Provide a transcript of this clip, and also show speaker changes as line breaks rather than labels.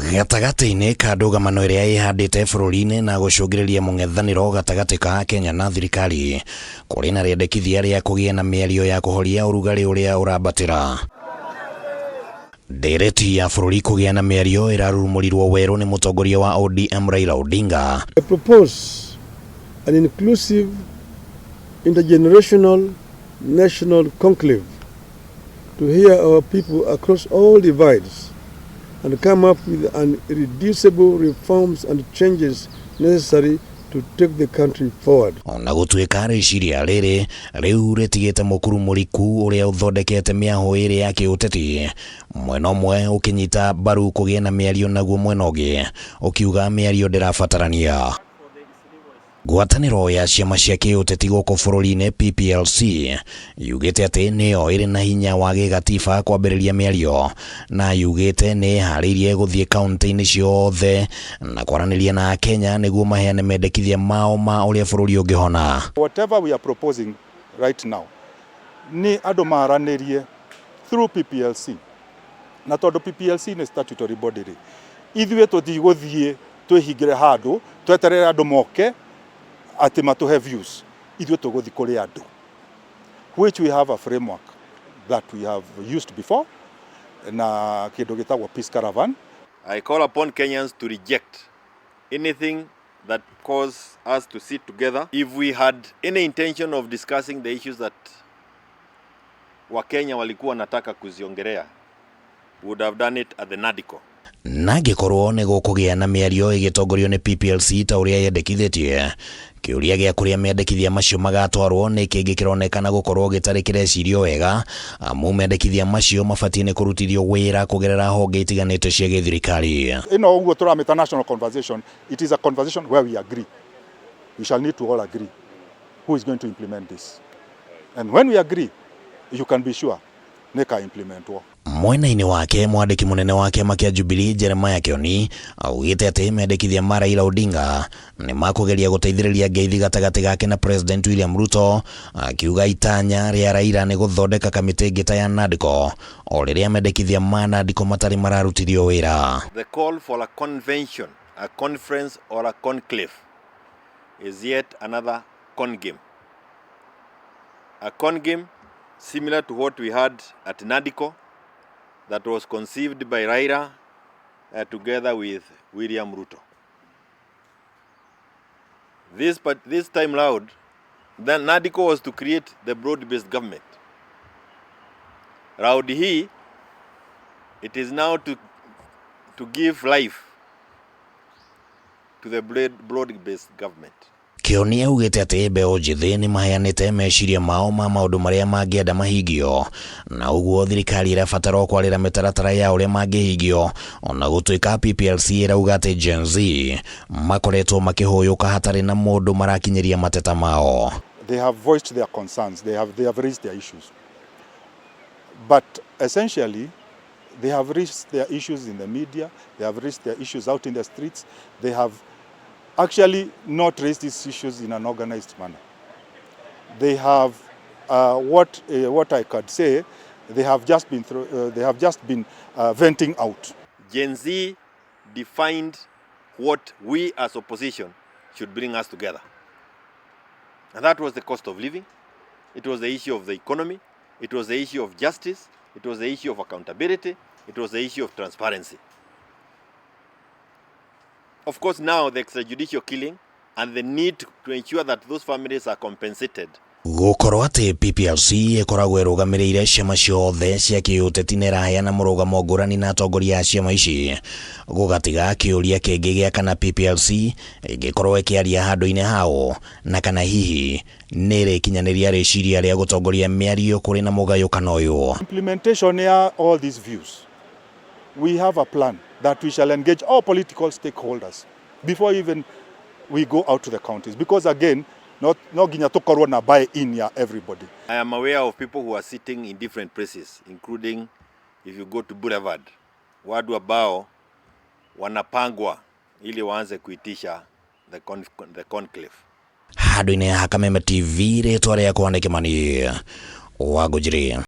Gatagatĩ-inĩ ka ndũgamano ĩrĩa ĩhandĩte bũrũri-inĩ na gũcũngĩrĩria mũng'ethanĩro gatagatĩ ka Kenya na thirikari, kũrĩ na rĩendekithia rĩa kũgĩe na mĩario ya kũhoria ũrugarĩ ũrĩa ũrambatĩra. Ndereti ya bũrũri kũgĩa na mĩario ĩrarurumũrirwo werũ nĩ mũtongoria wa ODM Raila Odinga.
I propose an inclusive intergenerational national conclave to hear our people across all divides and come up with an irreducible reforms and changes necessary to take the country forward.
Ona gũtuĩka rĩciria rĩrĩ rĩu rĩtigĩte mũkuru mũriku ũrĩa ũthondekete mĩahũ ĩrĩ ya kĩũteti, mwena ũmwe ũkĩnyita mbaru kũgĩe na mĩario naguo mwena ũngĩ ũkiuga mĩario ndĩrabatarania. Ngwatanĩro ya ciama cia kĩũteti gũkũ bũrũri-inĩ PPLC yugĩte atĩ nĩyo ĩrĩ na hinya wa gĩgatiba kwambĩrĩria mĩario na yugĩte nĩ ĩharĩirie gũthiĩ kaunti-inĩ ciothe na kwaranĩria na Akenya nĩguo maheane mendekithia mao ma ũrĩa bũrũri ũngĩhona.
Whatever we are proposing right now nĩ andũ maranĩrie through PPLC, na tondũ PPLC nĩ statutory body rĩ, ithuĩ tũtigũthiĩ twĩhingĩre handũ tweterere andũ moke atĩ matũhe views. Ithuĩ tũgũthiĩ kũrĩ andũ, which we have a framework that we have used before na kĩndũ gĩtagwo Peace Caravan.
I call upon Kenyans to reject anything that cause us to sit together. If we had any intention of discussing the issues that Wakenya walikuwa wanataka kuziongelea, we would have done it at the NADCO.
Na angĩkorwo nĩ gũkũgĩa na mĩario ĩgĩtongorio nĩ PPLC ta ũrĩa yendekithĩtie, kĩũria gĩa kũrĩa mendekithia macio magatwarwo nĩ kĩngĩ kĩronekana gũkorwo gĩtarĩ kĩrecirio wega, amu mendekithia macio mabatiĩ nĩ kũrutithio wĩra kũgerera honge itiganĩte cia gĩthirikari.
Ĩno ũguo tũramĩta national conversation. It is a conversation where we agree. We shall need to all agree who is going to implement this, and when we agree, you can be sure nĩ ka implementwo.
Mwena-inĩ wake, mwandĩki mũnene wa kĩama kĩa Jubilee Jeremiah Kioni augĩte atĩ mendekithia ma Raila Odinga nĩ makũgeria gũteithĩrĩria ngeithi gatagatĩ gake na President William Ruto, akiuga itanya rĩa Raila nĩ gũthondeka kamĩtĩ ĩngĩ ta ya NADCO o rĩrĩa mendekithia ma NADCO matarĩ mararutithio wĩra.
The call for a convention, a conference or a conclave is yet another con game. A con game similar to what we had at NADCO that was conceived by Raila together with William Ruto. But this time round, the NADCO was to create the broad-based government. Round hii, it is now to give life to the broad-based government.
Kĩoni augĩte atĩ mbeũ njĩthĩ nĩ maheanĩte meciria mao ma maũndũ marĩa mangĩenda mahingio, na ũguo thirikari ĩrabatara kwarĩra mĩtaratara ya ũrĩa mangĩhingio, ona gũtuĩka PPLC ĩrauga atĩ Gen Z makoretwo makĩhũyũka hatarĩ na mũndũ marakinyĩria mateta mao.
They have voiced their concerns, they have raised their issues, but essentially they have raised their issues in the media, they have raised their issues out in the streets. They have actually not raised these issues in an organized manner. They have what I could say, they have just been venting out.
Gen Z defined what we as opposition should bring us together. And that was the cost of living. It was the issue of the economy. It was the issue of justice. It was the issue of accountability. It was the issue of transparency. Of course, now the extrajudicial killing and the need to ensure that those families are compensated.
Gũkorwo atĩ PPLC ĩkoragwo ĩrũgamĩrĩire ciama ciothe cia kĩũteti na ĩraheana mũrũgamo ngũrani na atongoria a ciama ici gũgatiga kĩũria kĩngĩ gĩa kana PPLC ĩngĩkorwo ĩkĩaria handũ-inĩ hao na kana hihi nĩ ĩrĩkinyanĩria rĩciria rĩa gũtongoria mĩario kũrĩ na mũgayũkano ũyũ.
Implementation ya all these views, we have a plan that we shall engage all political stakeholders before even we go out to the counties, because again, not no nginya tukorwo na buy in ya everybody.
I am aware of people who are sitting in different places, including if you go to Boulevard, watu ambao wanapangwa ili waanze kuitisha the conclave.
Handũ-inĩ ha Kameme TV, rĩtwa rĩakwa nĩ Kĩmani wa Ngũnjiri.